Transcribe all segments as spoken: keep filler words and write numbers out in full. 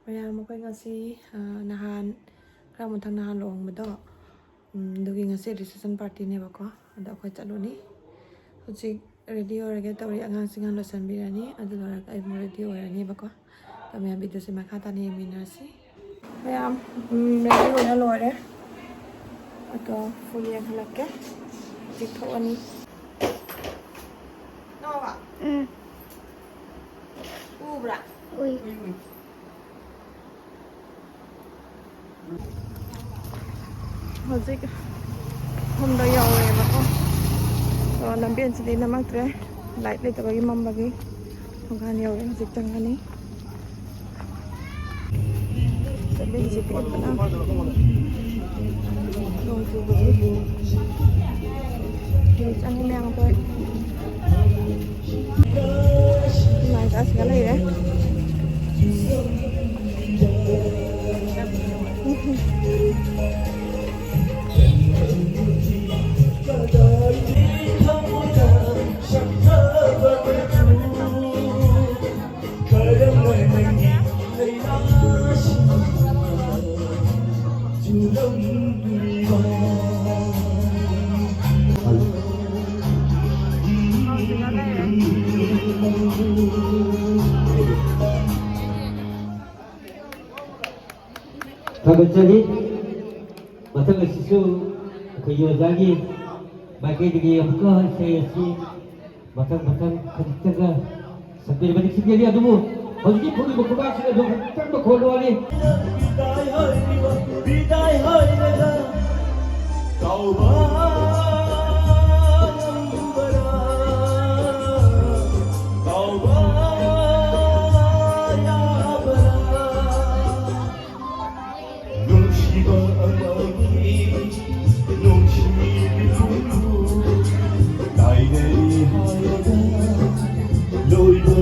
ꯃꯌꯥꯝ, ꯑꯩꯈꯣꯏ ꯉꯁꯤ, ꯑ, ꯅꯍꯥꯟ, ꯈꯔ ꯃꯊꯪ ꯅꯍꯥꯟ ꯂꯨꯍꯣꯡꯕꯗꯣ, ꯎꯝ, ꯑꯗꯨꯒꯤ ꯉꯁꯤ reception partyꯅꯦꯕꯀꯣ꯫ ꯑꯗꯣ ꯑꯩꯈꯣꯏ ꯆꯠꯂꯨꯅꯤ꯫ ꯍꯧꯖꯤꯛ ready ꯑꯣꯏꯔꯒꯦ ꯇꯧꯔꯤ꯫ ꯑꯉꯥꯡꯁꯤꯡ ꯍꯥꯟꯅ ꯂꯣꯏꯁꯤꯟꯕꯤꯔꯅꯤ, ꯑꯗꯨ ꯂꯣꯏꯔꯒ ꯑꯩ ꯑꯃꯨꯛ ready ꯑꯣꯏꯔꯅꯤꯕꯀꯣ꯫ ꯑꯗꯣ ꯃꯌꯥꯝ, videoꯁꯦ ꯃꯈꯥ ꯇꯥꯅ ꯌꯦꯡꯃꯤꯟꯅꯔꯁꯤ꯫ ꯃꯌꯥꯝ, ꯎꯝ, ready ꯑꯣꯏꯅ ꯂꯣꯏꯔꯦ꯫ ꯑꯗꯣ full ꯌꯦꯡꯍꯜꯂꯛꯀꯦ꯫ ꯍꯧꯖꯤꯛ ꯊꯣꯛꯑꯅꯤ꯫ ꯅꯣꯕ? ꯎꯝ꯫ ꯎꯕ꯭ꯔꯥ? ꯎꯏ꯫ ꯎꯏ, ꯎꯏ꯫ ꯍꯧꯖꯤꯛ ꯃꯐꯝꯗ ꯌꯧꯔꯦꯕꯀꯣ꯫ ꯑꯗꯣ ꯂꯝꯕꯦꯟꯁꯤꯗꯤ ꯅꯝꯃꯛꯇ꯭ꯔꯦ, light ꯂꯩꯇꯕꯒꯤ ꯃꯝꯕꯒꯤ꯫ ꯊꯣꯡꯒꯥꯟ ꯌꯧꯔꯦ, ꯍꯧꯖꯤꯛ ꯆꯪꯒꯅꯤ꯫ ꯂꯝꯕꯦꯟꯁꯤꯗꯤ ꯐꯖꯅ ꯅꯣꯡ ꯆꯨꯕꯒꯤ꯫ ꯍꯧꯖꯤꯛ ꯆꯪꯉꯤ ꯃꯌꯥꯝ ꯑꯩꯈꯣꯏ꯫ ꯅꯨꯡꯉꯥꯏ ꯆꯥꯁꯤꯒ ꯂꯩꯔꯦ꯫ ꯊꯥꯒꯠꯆꯔꯤ꯫ ꯃꯊꯪ ꯑꯁꯤꯁꯨ ꯑꯩꯈꯣꯏꯒꯤ ꯑꯣꯖꯥꯒꯤ ꯃꯥꯏꯀꯩꯗꯒꯤ ꯑꯃꯨꯛꯀ ꯏꯁꯩ ꯑꯁꯤ ꯃꯊꯪ ꯃꯊꯪ ꯈꯖꯤꯛꯇꯪꯒ ꯁꯛꯄꯤꯔꯕꯗꯤ ꯁꯤꯟꯒꯅꯤ, ꯑꯗꯨꯕꯨ ꯍꯧꯖꯤꯛꯀꯤ ꯐꯨꯔꯤꯕ ꯈꯨꯕꯥꯛꯁꯤꯡ ꯑꯗꯨ ꯈꯖꯤꯛꯇꯪ ꯃꯈꯣꯜ ꯋꯥꯠꯂꯤ꯫ ꯕꯤꯗꯥꯏ ꯍꯥꯏꯔꯤꯕ, ꯕꯤꯗꯥꯏ ꯍꯥꯏꯔꯒ ꯀꯥꯎꯕ ꯉꯝꯕꯔꯥ? ꯀꯥꯎꯕ ꯌꯥꯕꯔꯥ? ꯅꯨꯡꯁꯤꯕ ꯑꯃꯒꯤ ꯅꯨꯡꯁꯤ ꯃꯤꯄꯨꯝꯕꯨ ꯀꯥꯏꯅꯔꯤ ꯍꯥꯏꯔꯒ ꯂꯣꯏꯕ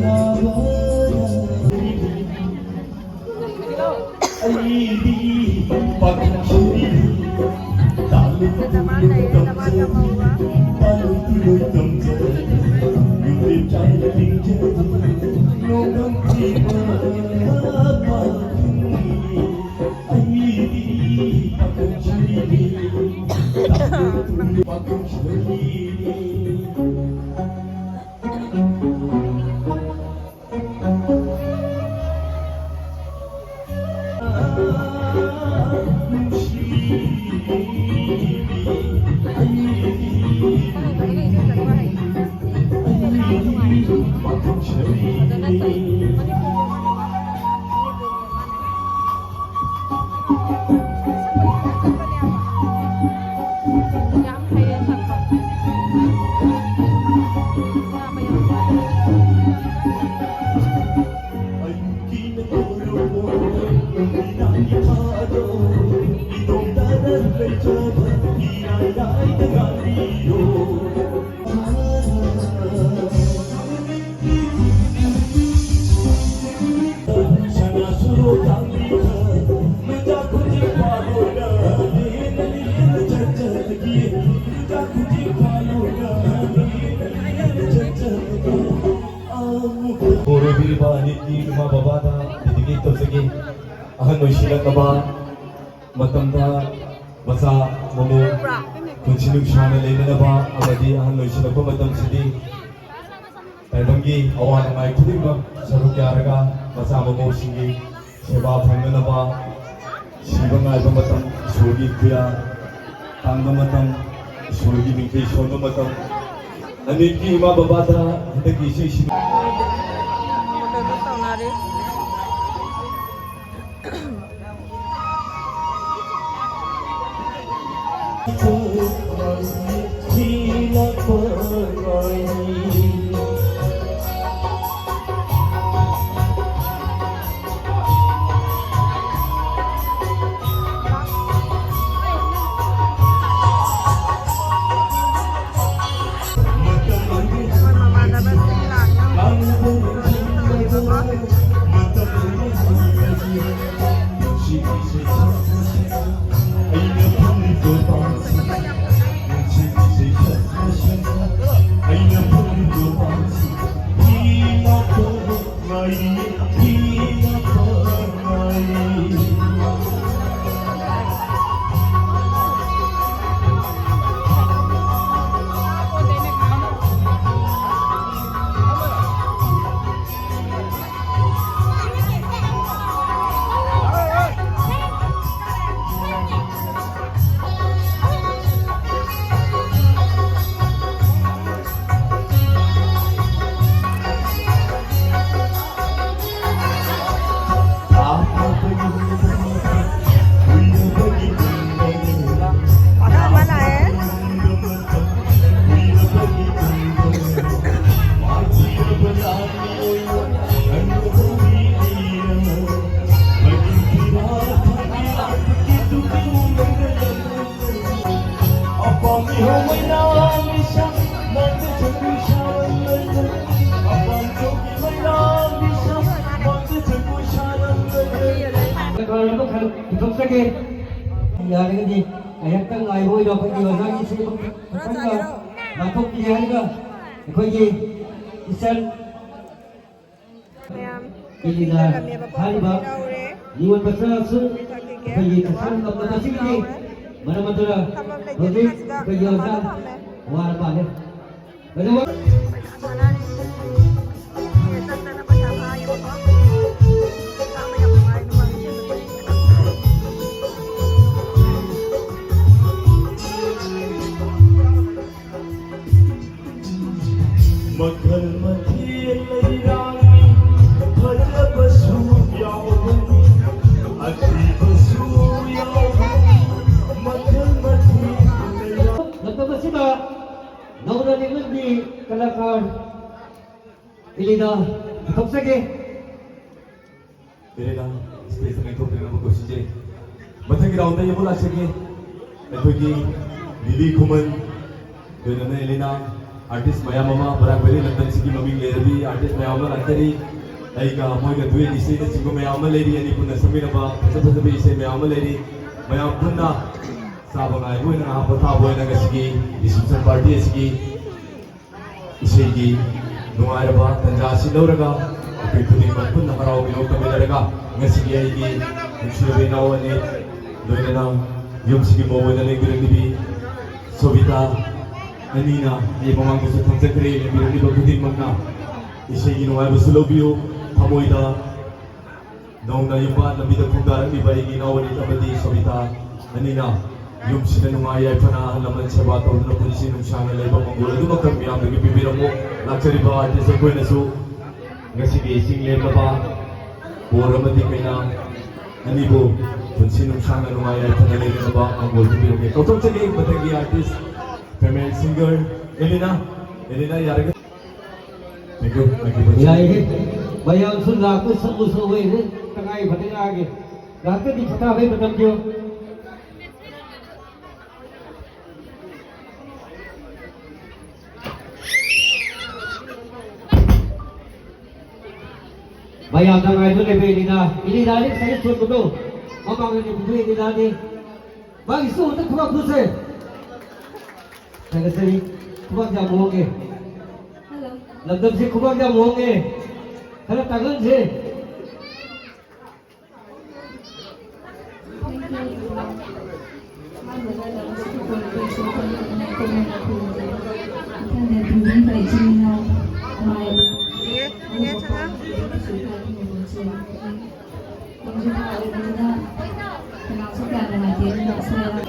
ꯌꯥꯕꯔꯥ? ꯑꯩꯗꯤ ꯄꯥꯈꯪꯁꯤꯡꯒꯤ ꯇꯥꯂꯨ ꯇꯨꯂꯨ ꯇꯝꯖꯔꯤ, ꯄꯥꯂꯨ ꯇꯨꯂꯨ ꯇꯝꯖꯔꯤ, ꯅꯨꯡꯗꯤꯟ ꯆꯥꯏꯅ ꯂꯤꯡꯖꯔꯤ, ꯅꯣꯡꯗꯝ ꯊꯤꯕ ꯌꯥꯝ ꯍꯩꯌꯦ ꯁꯛꯄ꯫ ꯇꯥꯕ ꯌꯥꯝ ꯅꯨꯡꯉꯥꯏ꯫ ꯕꯣꯔ ꯑꯣꯏꯕꯤꯔꯤꯕ ꯑꯅꯤꯒꯤ ꯏꯃꯥ ꯕꯕꯥꯗ dedicate ꯇꯧꯖꯒꯦ꯫ ꯑꯍꯟ ꯑꯣꯏꯁꯤꯜꯂꯛꯂꯕ ꯃꯇꯝꯗ ꯃꯆꯥ ꯃꯃꯧ ꯄꯨꯟꯁꯤ ꯅꯨꯡꯁꯥꯅ ꯂꯩꯅꯅꯕ ꯑꯃꯗꯤ ꯑꯍꯜ ꯑꯣꯏꯁꯤꯜꯂꯛꯄ ꯃꯇꯝꯁꯤꯗꯤ ꯇꯥꯏꯕꯪꯒꯤ ꯑꯋꯥ ꯅꯨꯡꯉꯥꯏ ꯈꯨꯗꯤꯡꯃꯛ ꯁꯔꯨꯛ ꯌꯥꯔꯒ ꯃꯆꯥ ꯃꯃꯧꯁꯤꯡꯒꯤ ꯁꯦꯕꯥ ꯐꯪꯅꯅꯕ, ꯁꯤꯕ ꯉꯥꯏꯕ ꯃꯇꯝ, ꯏꯁꯣꯔꯒꯤ ꯈꯨꯌꯥ ꯇꯥꯡꯕ ꯃꯇꯝ, ꯏꯁꯣꯔꯒꯤ ꯃꯤꯡꯊꯤ ꯁꯣꯟꯕ ꯃꯇꯝ, ꯑꯅꯤꯒꯤ ꯏꯃꯥ ꯕꯕꯥꯗ ꯍꯟꯗꯛꯀꯤ ꯏꯁꯩꯁꯤ ꯃꯇꯝꯗ ꯇꯧꯅꯔꯤ꯫ ꯀꯥꯔꯅꯕ ꯈꯔ ꯄꯨꯊꯣꯛꯆꯒꯦ꯫ ꯌꯥꯔꯒꯗꯤ ꯉꯥꯏꯍꯥꯛꯇꯪ ꯉꯥꯏꯕ ꯑꯣꯏꯅ ꯑꯩꯈꯣꯏꯒꯤ ꯑꯣꯖꯥꯒꯤ ꯏꯁꯩ ꯑꯃ ꯈꯛꯇꯪꯒ ꯂꯥꯊꯣꯛꯄꯤꯒꯦ ꯍꯥꯏꯔꯒ ꯑꯩꯈꯣꯏꯒꯤ ꯏꯆꯟ ꯃꯌꯥꯝ ꯀꯦꯂꯤꯅ ꯄꯤꯖꯔꯝꯃꯦꯕꯀꯣ꯫ ꯍꯥꯏꯔꯤꯕ ꯌꯥꯎꯔꯦ꯫ ꯅꯤꯉꯣꯜ ꯃꯆꯥꯁꯨ ꯄꯤꯖꯈꯤꯒꯦ꯫ ꯑꯩꯈꯣꯏꯒꯤ ꯆꯥꯛꯁꯪ ꯇꯝꯕ ꯑꯁꯤꯒꯤ ꯌꯥꯎꯔꯦ꯫ ꯃꯔꯝ ꯑꯗꯨꯅ ꯊꯝꯐꯝ ꯍꯧꯖꯤꯛ ꯂꯩꯇꯦ꯫ ꯑꯩꯈꯣꯏꯒꯤ ꯑꯣꯖꯥ ꯃꯄꯥꯟꯗ ꯊꯝꯃꯦ꯫ ꯋꯥꯔ ꯃꯥꯜꯂꯦ꯫ ꯑꯗꯨꯒ ꯃꯈꯜ ꯃꯊꯦꯜ ꯂꯩꯔꯥꯡꯒꯤ ꯐꯖꯕꯁꯨ ꯌꯥꯎꯕꯅꯤ, ꯑꯊꯤꯕꯁꯨ ꯌꯥꯎꯕꯅꯤ, ꯃꯈꯜ ꯃꯊꯦꯜ ꯂꯩꯔꯥꯡ꯫ ꯃꯇꯝ ꯑꯁꯤꯗ ꯅꯧꯅ ꯂꯦꯡꯂꯛꯂꯤ ꯀꯂꯥꯀꯥꯔ ꯏꯂꯤꯅꯥ ꯄꯨꯊꯣꯛꯆꯒꯦ꯫ ꯏꯂꯤꯅꯥ, ꯁ꯭ꯇꯦꯖꯇ ꯂꯦꯡꯊꯣꯛꯄꯤꯅꯕ ꯀꯣꯏꯁꯤꯁꯦ꯫ ꯃꯊꯪꯒꯤ ꯔꯥꯎꯟꯗ ꯑꯃꯨꯛ ꯂꯥꯛꯆꯒꯦ꯫ ꯑꯩꯈꯣꯏꯒꯤ ꯂꯤꯂꯤ ꯈꯨꯃꯟ, ꯂꯣꯏꯅꯅ ꯏꯂꯤꯅꯥ, ꯑꯥꯔꯇꯤꯁ ꯃꯌꯥꯝ ꯑꯃ, ꯕꯔꯥꯛ ꯚꯦꯂꯤ ꯂꯝꯗꯝꯁꯤꯒꯤ ꯃꯃꯤꯡ ꯂꯩꯔꯕꯤ ꯑꯥꯔꯇꯤꯁ ꯃꯌꯥꯝ ꯑꯃ ꯂꯥꯛꯆꯔꯤ꯫ ꯑꯩꯒ ꯃꯣꯏꯒ ꯗꯨꯋꯦꯠ ꯏꯁꯩꯅꯆꯤꯡꯕ ꯃꯌꯥꯝ ꯑꯃ ꯂꯩꯔꯤ, ꯑꯅꯤ ꯄꯨꯟꯅ ꯁꯛꯃꯤꯟꯅꯕ ꯐꯖ ꯐꯖꯕ ꯏꯁꯩ ꯃꯌꯥꯝ ꯑꯃ ꯂꯩꯔꯤ꯫ ꯃꯌꯥꯝ ꯄꯨꯟꯅ ꯆꯥꯕ ꯉꯥꯏꯕ ꯑꯣꯏꯅ ꯉꯥꯏꯍꯥꯛ ꯄꯣꯊꯥꯕ ꯑꯣꯏꯅ ꯉꯁꯤꯒꯤ ꯔꯤꯁꯦꯞꯁꯟ ꯄꯥꯔꯇꯤ ꯑꯁꯤꯒꯤ ꯏꯁꯩꯒꯤ ꯅꯨꯡꯉꯥꯏꯔꯕ ꯇꯥꯟꯖꯥ ꯑꯁꯤ ꯂꯧꯔꯒ ꯑꯩꯈꯣꯏ ꯈꯨꯗꯤꯡꯃꯛ ꯄꯨꯟꯅ ꯍꯔꯥꯎ ꯃꯤꯅꯣꯛ ꯇꯧꯃꯤꯟꯅꯔꯒ ꯉꯁꯤꯒꯤ ꯑꯩꯒꯤ ꯅꯨꯡꯁꯤꯔꯕ ꯏꯅꯥꯎ ꯑꯅꯤ, ꯂꯣꯏꯅꯅ ꯌꯨꯝꯁꯤꯒꯤ ꯃꯧ ꯑꯣꯏꯅ ꯂꯦꯡꯕꯤꯔꯛꯂꯤꯕꯤ ꯁꯣꯕꯤꯇꯥ ꯑꯅꯤꯅ ꯑꯩ ꯃꯃꯥꯡꯗꯁꯨ ꯊꯝꯖꯈ꯭ꯔꯦ꯫ ꯂꯦꯡꯕꯤꯔꯛꯂꯤꯕ ꯈꯨꯗꯤꯡꯃꯛꯅ ꯏꯁꯩꯒꯤ ꯅꯨꯡꯉꯥꯏꯕꯁꯨ ꯂꯧꯕꯤꯌꯨ꯫ ꯊꯃꯣꯏꯗ ꯅꯧꯅ ꯌꯨꯝꯕꯥꯟ ꯂꯝꯕꯤꯗ ꯈꯣꯡꯗꯥꯔꯛꯂꯤꯕ ꯑꯩꯒꯤ ꯏꯅꯥꯎ ꯑꯅꯤ ꯑꯃꯗꯤ ꯁꯣꯕꯤꯇꯥ ꯑꯅꯤꯅ ꯌꯨꯝꯁꯤꯗ ꯅꯨꯡꯉꯥꯏ ꯌꯥꯏꯐꯅ ꯑꯍꯜ ꯂꯃꯟ ꯁꯦꯕꯥ ꯇꯧꯗꯨꯅ ꯄꯨꯟꯁꯤ ꯅꯨꯡꯁꯥꯡꯅ ꯂꯩꯕ ꯃꯪꯒꯣꯜ ꯑꯗꯨꯃꯛꯇꯪ ꯃꯤꯌꯥꯝꯗꯒꯤ ꯄꯤꯕꯤꯔꯝꯃꯨ꯫ ꯂꯥꯛꯆꯔꯤꯕ ꯑꯥꯔꯇꯤꯁ ꯑꯩꯈꯣꯏꯅꯁꯨ ꯉꯁꯤꯒꯤ ꯏꯁꯤꯡ ꯂꯦꯝꯂꯕ ꯕꯣꯔ ꯑꯃꯗꯤ ꯀꯩꯅꯥ ꯑꯅꯤꯕꯨ ꯄꯨꯟꯁꯤ ꯅꯨꯡꯁꯥꯡꯅ ꯅꯨꯡꯉꯥꯏ ꯌꯥꯏꯐꯅ ꯂꯩꯅꯅꯕ ꯃꯪꯒꯣꯜ ꯄꯤꯕꯤꯔꯝꯒꯦ꯫ ꯀꯧꯊꯣꯛꯆꯒꯦ ꯃꯊꯪꯒꯤ artist female singer Elina. Elina ꯌꯥꯔꯒ Thank you, thank you, ꯌꯥꯏꯍꯦ꯫ ꯃꯌꯥꯝꯁꯨ ꯂꯥꯛꯄ ꯁꯛꯎ ꯁꯛꯎ ꯍꯥꯏꯁꯦ ꯇꯉꯥꯏ ꯐꯗꯦ ꯉꯥꯒꯤ꯫ ꯉꯥꯏꯍꯥꯛꯇꯗꯤ ꯄꯣꯊꯥꯕꯩ ꯃꯇꯝ ꯄꯤꯌꯨ꯫ ꯃꯌꯥꯝꯅ ꯉꯥꯏꯗꯨꯅ ꯂꯩꯕ ꯏꯂꯤꯅꯥ, ꯏꯂꯤꯅꯥꯗꯤ ꯉꯁꯥꯏ ꯆꯣꯠꯄꯗꯣ ꯃꯃꯥꯡꯗ ꯂꯩꯕꯗꯨ ꯏꯂꯤꯅꯥꯅꯤ꯫ ꯃꯥꯒꯤꯁꯨ ꯑꯝꯇ ꯈꯨꯕꯥꯛ ꯈꯨꯁꯦ꯫ ꯊꯥꯒꯠꯆꯔꯤ꯫ ꯈꯨꯕꯥꯛ ꯌꯥꯝ ꯍꯣꯡꯉꯦ꯫ ꯍꯜꯂꯣ꯫ ꯂꯝꯗꯝꯁꯤ ꯈꯨꯕꯥꯛ ꯌꯥꯝ ꯍꯣꯡꯉꯦ꯫ ꯈꯔ ꯇꯥꯒꯟꯁꯦ꯫ ꯑꯍꯥꯟꯕꯗ ꯂꯝ ꯑꯁꯤꯒꯤ ꯄꯣꯂꯤꯇꯤꯛꯁ ꯋꯥꯈꯜꯂꯣꯟ ꯑꯃ ꯈꯣꯡ ꯑꯣꯏꯅ ꯈꯨꯔꯨꯝꯖꯔꯤ꯫ ꯃꯊꯪꯗ ꯄꯨꯟꯕꯤꯔꯤꯕ ꯏꯆꯤꯜ ꯏꯅꯥꯎ ꯅꯨꯡꯉꯥꯏꯕ ꯏꯅꯦ, ꯏꯅꯦ ꯆꯉꯥ꯫ ꯂꯝꯁꯤꯗ ꯂꯥꯛꯂꯤꯕꯁꯤꯅ ꯀꯅꯥꯁꯨ ꯀꯌꯥ ꯅꯨꯡꯉꯥꯏꯇꯦ, ꯑꯗꯨꯅ ꯁꯣꯏꯗꯅ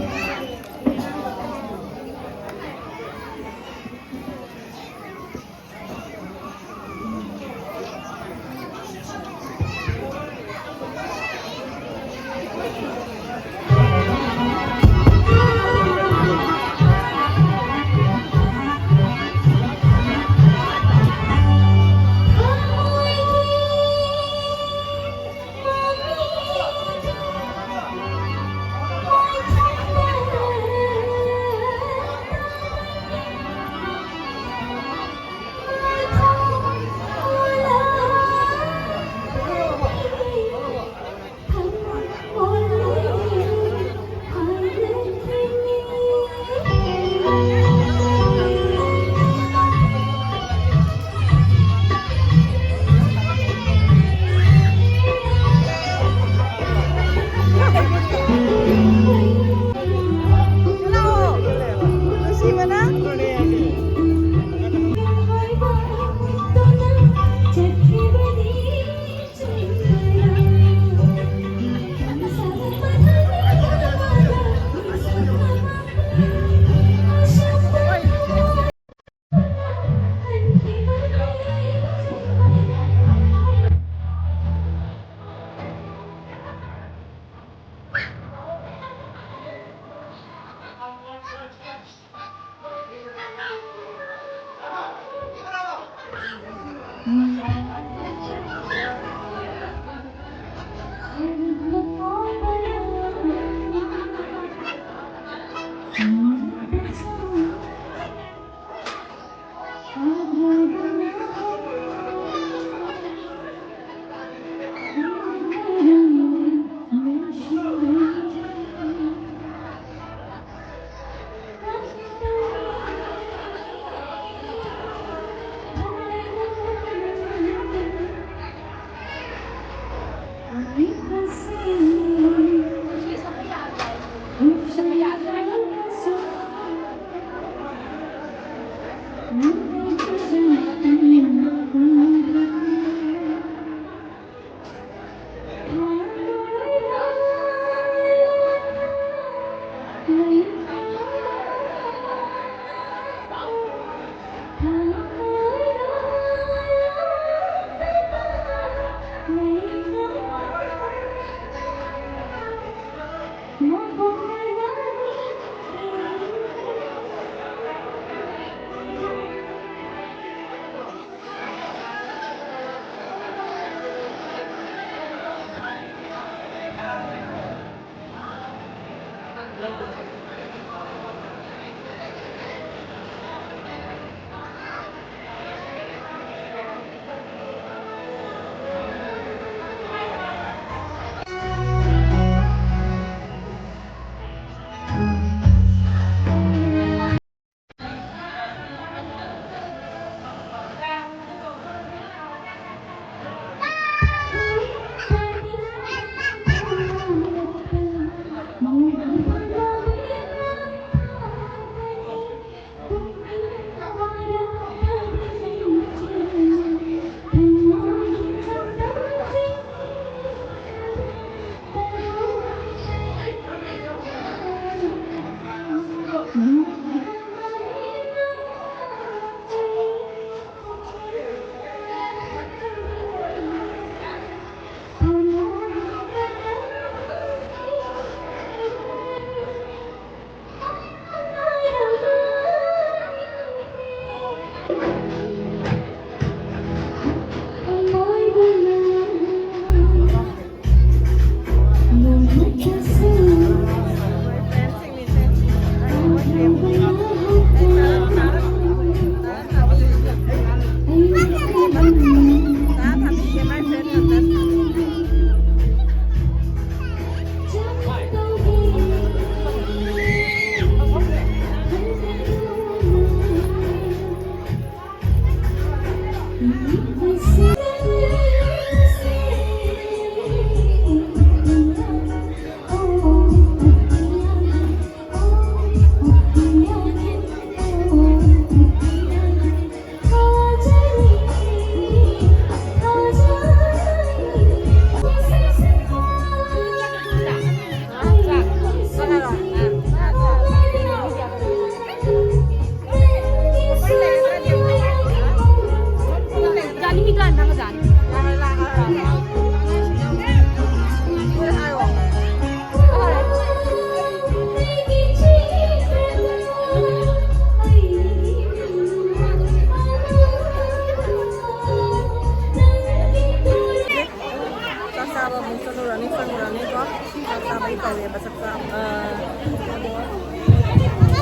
ꯆꯪꯉꯨꯔꯅꯤꯀꯣ꯫ ꯆꯥꯛ ꯆꯥꯕꯒꯤ ꯇꯧꯔꯦꯕ, ꯆꯥꯛ ꯆꯥꯕ꯫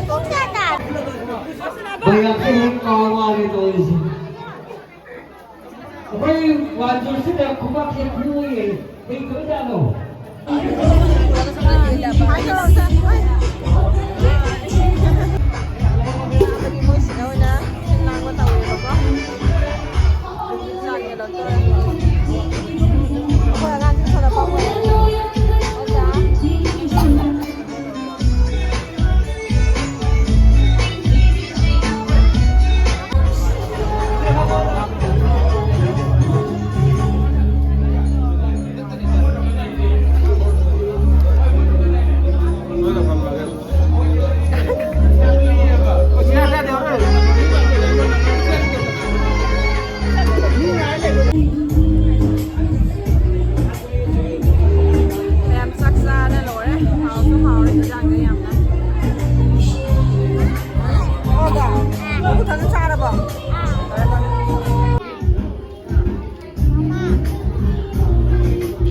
ꯄꯨꯡ ꯀꯌꯥ ꯇꯥꯔꯦ? ꯃꯌꯥꯝꯁꯦ ꯍꯦꯛ ꯀꯥꯎ ꯃꯥꯜꯂꯦ ꯇꯧꯔꯤꯁꯦ꯫ ꯑꯩꯈꯣꯏ ꯋꯥꯟ ꯖꯣꯟꯁꯤꯗ ꯈꯨꯕꯥꯛꯁꯦ ꯈꯨꯔꯦ꯫ ꯀꯩ ꯇꯧꯖꯥꯠꯅꯣ? ꯃꯣꯏꯁꯤꯗ ꯑꯣꯏꯅ ꯁꯤꯜ ꯂꯥꯡꯕ ꯇꯧꯔꯦꯕꯀꯣ꯫ ꯑꯩꯈꯣꯏ ꯑꯉꯥꯡꯁꯤꯡ ꯁꯣꯜꯂꯛꯄ ꯍꯧꯔꯦ꯫ ꯑꯣꯖꯥ꯫ ꯃꯌꯥꯝ ꯆꯥꯛ ꯆꯥꯅ ꯂꯣꯏꯔꯦ꯫ ꯍꯥꯎꯁꯨ ꯍꯥꯎꯔꯦ ꯏꯟꯖꯥꯡꯗꯣ ꯌꯥꯝꯅ꯫ ꯑꯣꯖꯥ, ꯅꯪ ꯈꯨꯊꯛꯇ ꯆꯥꯔꯕꯣ?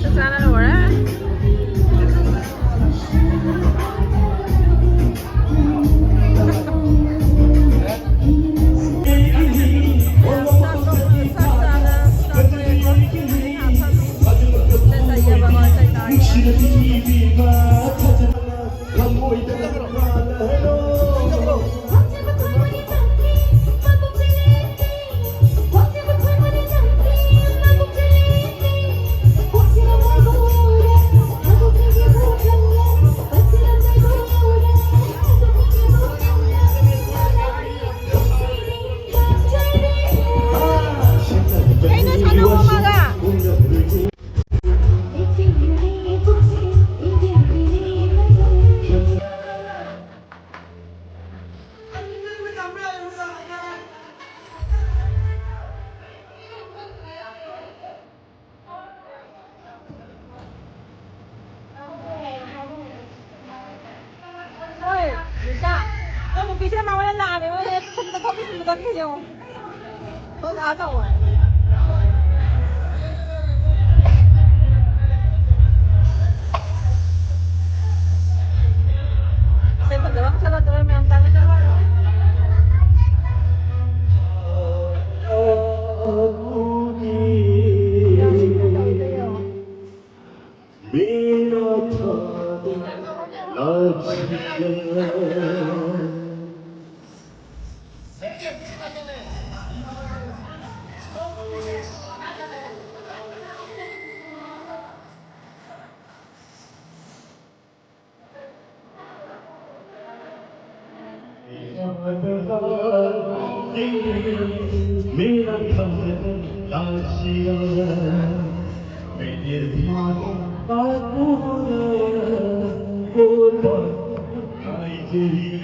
ꯆꯥꯛ ꯆꯥꯅ ꯂꯣꯏꯔꯦ꯫ ꯀꯩꯅꯣ ꯁꯥꯟꯅꯧ ꯃꯃꯥꯒ꯫ ꯍꯣꯏ, ꯔꯤꯇꯥ, ꯅꯪ ꯅꯨꯄꯤꯁꯦ ꯃꯉꯣꯟꯗ ꯂꯥꯛꯑꯝꯃꯦ, ꯃꯣꯏꯅ ꯊꯨꯝꯗ ꯊꯣꯛꯈꯤ, ꯊꯨꯝꯗ ꯊꯣꯛꯈꯤ ꯌꯦꯡꯉꯣ꯫ ꯍꯣꯏ, ꯂꯥꯛꯑ ꯇꯧꯋꯣ꯫ मेरा था लाजिया। मेरा था लाजिया, मेरे दिमाग का पूरा कोरा आई गई।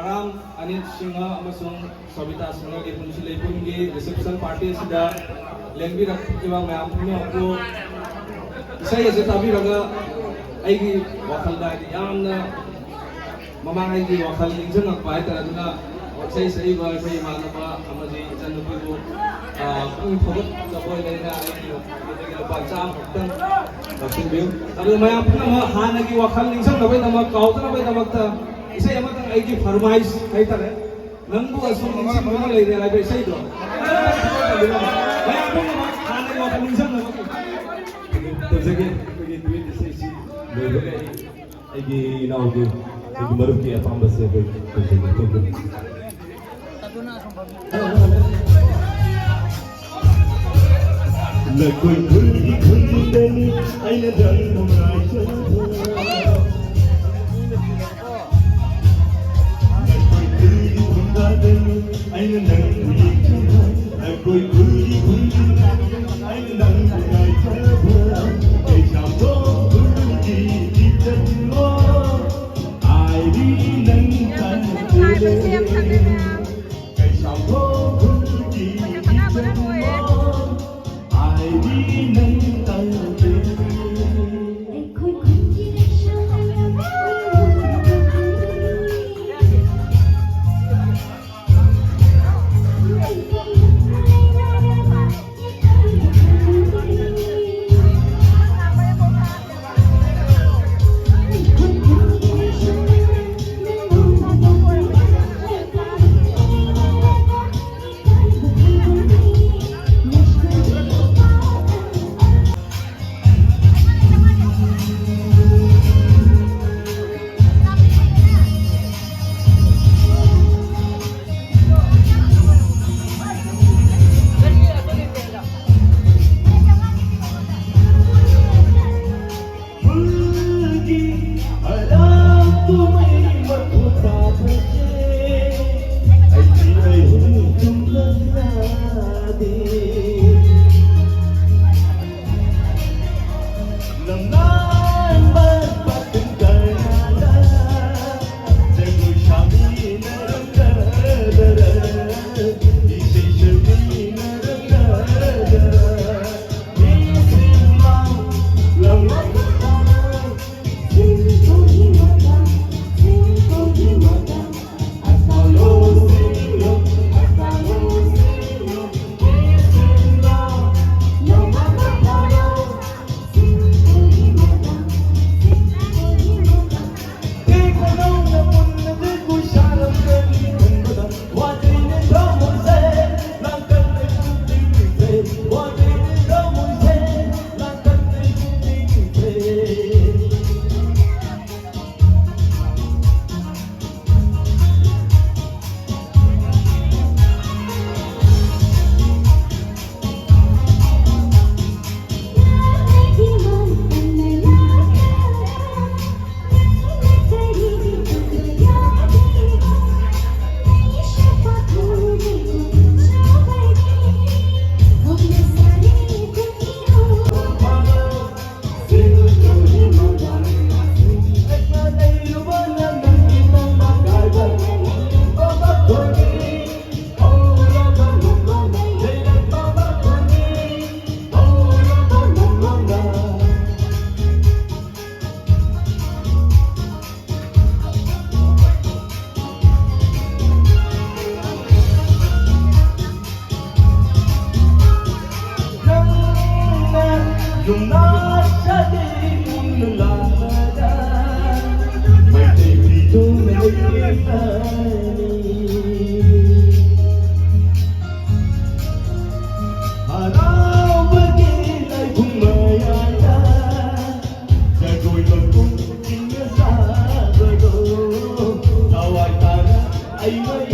ꯔꯥꯝ, ꯑꯅꯤꯜ ꯁꯤꯡꯍ ꯑꯃꯁꯨꯡ ꯁꯣꯕꯤꯇꯥ ꯁꯤꯡꯍꯒꯤ ꯄꯨꯟꯁꯤ ꯂꯩꯄꯨꯡꯒꯤ reception party ꯑꯁꯤꯗ ꯂꯦꯡꯕꯤꯔꯛꯂꯤꯕ ꯃꯌꯥꯝ ꯄꯨꯝꯅꯃꯛꯄꯨ ꯏꯁꯩ ꯑꯁꯤ ꯇꯥꯕꯤꯔꯒ ꯑꯩꯒꯤ ꯋꯥꯈꯜꯗ ꯍꯥꯏꯗꯤ ꯌꯥꯝꯅ ꯃꯃꯥꯡꯉꯩꯒꯤ ꯋꯥꯈꯜ ꯅꯤꯡꯁꯤꯡꯉꯛꯄ ꯍꯥꯏꯇꯥꯔꯦ꯫ ꯑꯗꯨꯅ ꯏꯁꯩ ꯁꯛꯏꯕ ꯑꯩꯈꯣꯏ ꯏꯃꯥꯟꯅꯕ ꯑꯃꯗꯤ ꯏꯆꯟꯅꯨꯄꯤꯕꯨ, ꯑ, ꯄꯨꯛꯅꯤꯡ ꯊꯧꯒꯠꯆꯕ ꯑꯣꯏꯅ ꯑꯩꯅ ꯑꯩꯒꯤ ꯂꯨꯄꯥ ꯆꯥꯝꯃ ꯈꯛꯇꯪ ꯂꯧꯁꯤꯟꯕꯤꯌꯨ꯫ ꯑꯗꯨ ꯃꯌꯥꯝ ꯄꯨꯝꯅꯃꯛ ꯍꯥꯟꯅꯒꯤ ꯋꯥꯈꯜ ꯅꯤꯡꯁꯤꯡꯅꯕꯒꯤꯗꯃꯛ, ꯀꯥꯎꯗꯅꯕꯒꯤꯗꯃꯛꯇ ꯏꯁꯩ ꯑꯃꯇꯪ ꯑꯩꯒꯤ ꯐꯔꯃꯥꯏꯁ ꯍꯥꯏꯇꯥꯔꯦ, "ꯅꯪꯕꯨ ꯑꯁꯨꯝ ꯅꯤꯡꯁꯤꯡꯗꯨꯅ ꯂꯩꯔꯦ" ꯍꯥꯏꯕ ꯏꯁꯩꯗꯣ꯫ ꯃꯌꯥꯝ ꯄꯨꯝꯅꯃꯛ ꯍꯥꯟꯅꯒꯤ ꯋꯥꯈꯜ ꯅꯤꯡꯁꯤꯡꯅꯕꯒꯤ꯫ ꯇꯧꯖꯒꯦ꯫ ꯑꯩꯈꯣꯏꯒꯤ duet ꯏꯁꯩꯁꯤ ꯂꯣꯏꯕꯒ ꯑꯩ ꯑꯩꯒꯤ ꯏꯅꯥꯎꯒꯤ, ꯑꯩꯒꯤ ꯃꯔꯨꯞꯀꯤ ꯑꯄꯥꯝꯕꯁꯦ ꯑꯩꯈꯣꯏ ꯇꯧꯖꯒꯦ꯫ ꯂꯩꯀꯣꯏ ꯈꯨꯜꯒꯤ ꯈꯨꯟꯗꯅꯤ ꯑꯩꯅ ꯅꯪꯕꯨ ꯉꯥꯏꯖꯕ꯫ ꯂꯩꯀꯣꯏ ꯈꯨꯜꯒꯤ ꯈꯨꯟꯗꯅꯤ ꯑꯩꯅ ꯅꯪꯕꯨ ꯌꯦꯡꯖꯕ꯫ ꯂꯩꯀꯣꯏ ꯈꯨꯜꯒꯤ ꯈꯨꯟꯗꯅꯤ ꯑꯩꯅ ꯅꯪꯕꯨ ꯉꯥꯏꯖꯕ꯫ ꯀꯩꯁꯥꯝꯊꯣꯡ ꯈꯨꯜꯒꯤ ꯏꯆꯟ꯫ ꯍꯥꯏꯔꯤ ꯅꯪ ꯌꯥꯝꯅ ꯅꯨꯡꯉꯥꯏꯕꯁꯦ ꯌꯥꯝ ꯐꯖꯩ ꯃꯌꯥꯝ꯫ ꯀꯩꯁꯥꯝꯊꯣꯡ ꯈꯨꯜꯒꯤ ꯑꯩꯈꯣꯏꯅ ꯈꯪꯅꯕꯅ ꯂꯣꯏꯔꯦ꯫ ꯍꯥꯏꯔꯤ ꯅꯪ ꯇꯧꯒꯦ꯫ ꯑꯩꯈꯣꯏ ꯈꯨꯟꯒꯤ ꯂꯩꯁꯥ ꯃꯌꯥꯝ꯫ Thank you.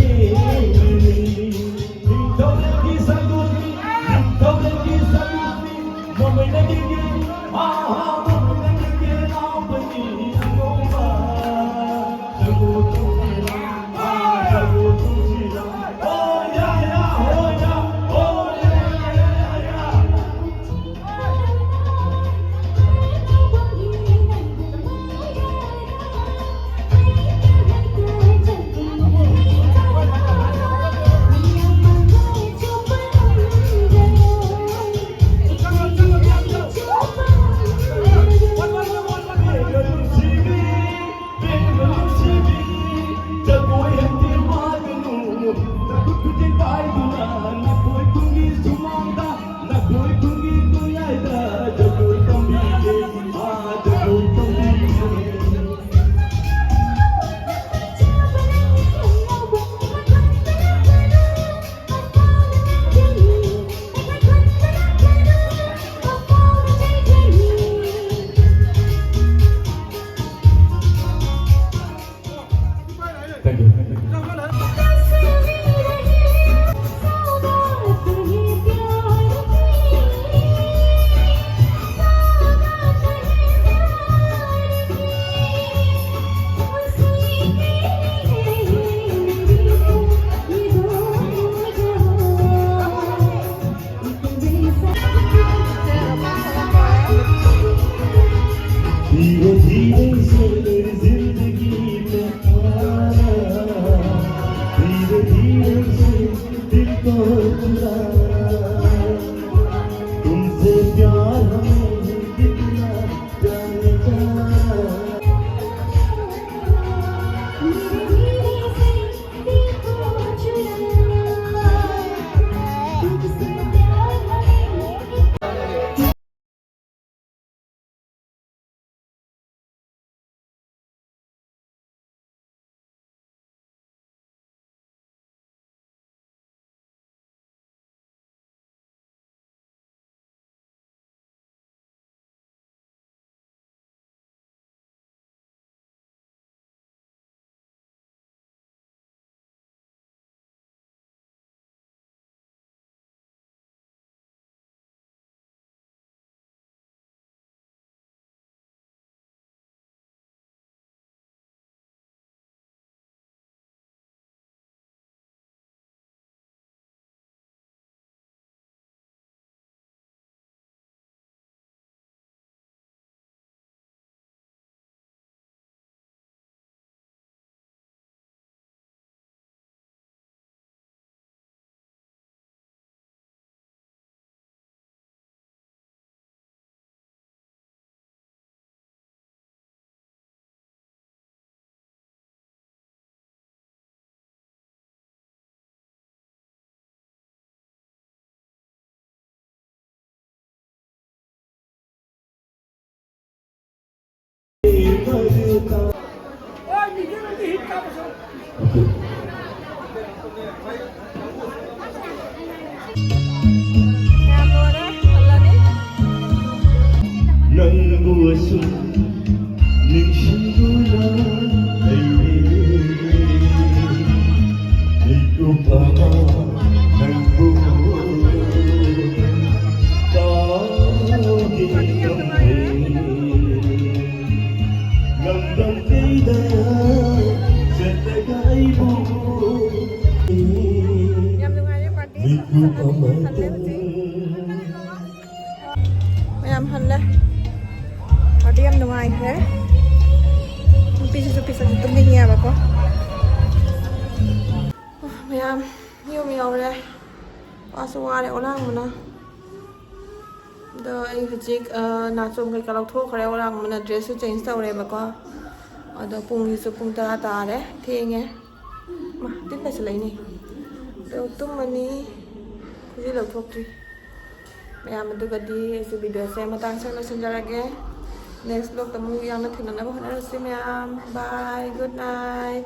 ꯅꯪꯕꯨ ꯑꯁꯨꯝ ꯅꯤꯡꯁꯤꯡꯗꯨꯅ ꯂꯩꯔꯦ꯫ ꯃꯤꯀꯨꯞ ꯑꯃ ꯅꯪꯕꯨ ꯀꯥꯎꯒꯦ ꯉꯝꯗꯦ꯫ ꯂꯝꯗꯝ ꯀꯩꯗ ꯆꯠꯂꯒ ꯑꯩꯕꯨ ꯌꯥꯝ ꯅꯨꯡꯉꯥꯏꯔꯦ ꯄꯥꯔꯇꯤ꯫ ꯃꯤꯀꯨꯞ ꯑꯃꯇꯪ꯫ ꯃꯌꯥꯝ ꯍꯜꯂꯦ꯫ ꯄꯥꯔꯇꯤ ꯌꯥꯝ ꯅꯨꯡꯉꯥꯏꯈ꯭ꯔꯦ꯫ ꯅꯨꯄꯤꯁꯤꯁꯨ ꯄꯤꯁꯛꯁꯨ ꯇꯨꯝꯅꯤꯡꯉꯦꯕꯀꯣ꯫ ꯃꯌꯥꯝ ꯌꯨꯝ ꯌꯧꯔꯦ꯫ ꯋꯥꯁꯨ ꯋꯥꯔꯦ ꯑꯣꯂꯥꯡꯕꯅ꯫ ꯑꯗꯣ ꯑꯩ ꯍꯧꯖꯤꯛ, ꯑ, ꯅꯥꯆꯣꯝ ꯀꯩꯀꯥ ꯂꯧꯊꯣꯛꯈ꯭ꯔꯦ, ꯑꯣꯂꯥꯡꯕꯅ ꯗ꯭ꯔꯦꯁꯁꯨ ꯆꯦꯟꯖ ꯇꯧꯔꯦꯕꯀꯣ꯫ ꯑꯗꯣ ꯄꯨꯡꯁꯤꯁꯨ ꯄꯨꯡ ꯇꯔꯥ ꯇꯥꯔꯦ, ꯊꯦꯡꯉꯦ꯫ ꯃꯥ, ꯇꯤꯟ ꯄꯥꯏꯁꯤꯜꯂꯛꯏꯅꯦ꯫ ꯑꯗꯣ ꯇꯨꯝꯃꯅꯤ, ꯈꯨꯖꯤ ꯂꯧꯊꯣꯛꯇ꯭ꯔꯤ꯫ ꯃꯌꯥꯝ ꯑꯗꯨꯒꯗꯤ ꯑꯩꯁꯨ ꯚꯤꯗꯤꯑꯣꯁꯦ ꯃꯇꯥꯡ ꯁ꯭ꯋꯥꯏꯗ ꯂꯣꯏꯁꯤꯟꯖꯔꯒꯦ꯫ ꯅꯦꯛꯁ ꯕ꯭ꯂꯣꯛꯇ ꯑꯃꯨꯛ ꯌꯥꯝꯅ ꯊꯦꯡꯅꯅꯕ ꯍꯣꯠꯅꯔꯁꯤ ꯃꯌꯥꯝ꯫ ꯕꯥꯏ, ꯒꯨꯗ ꯅꯥꯏꯠ꯫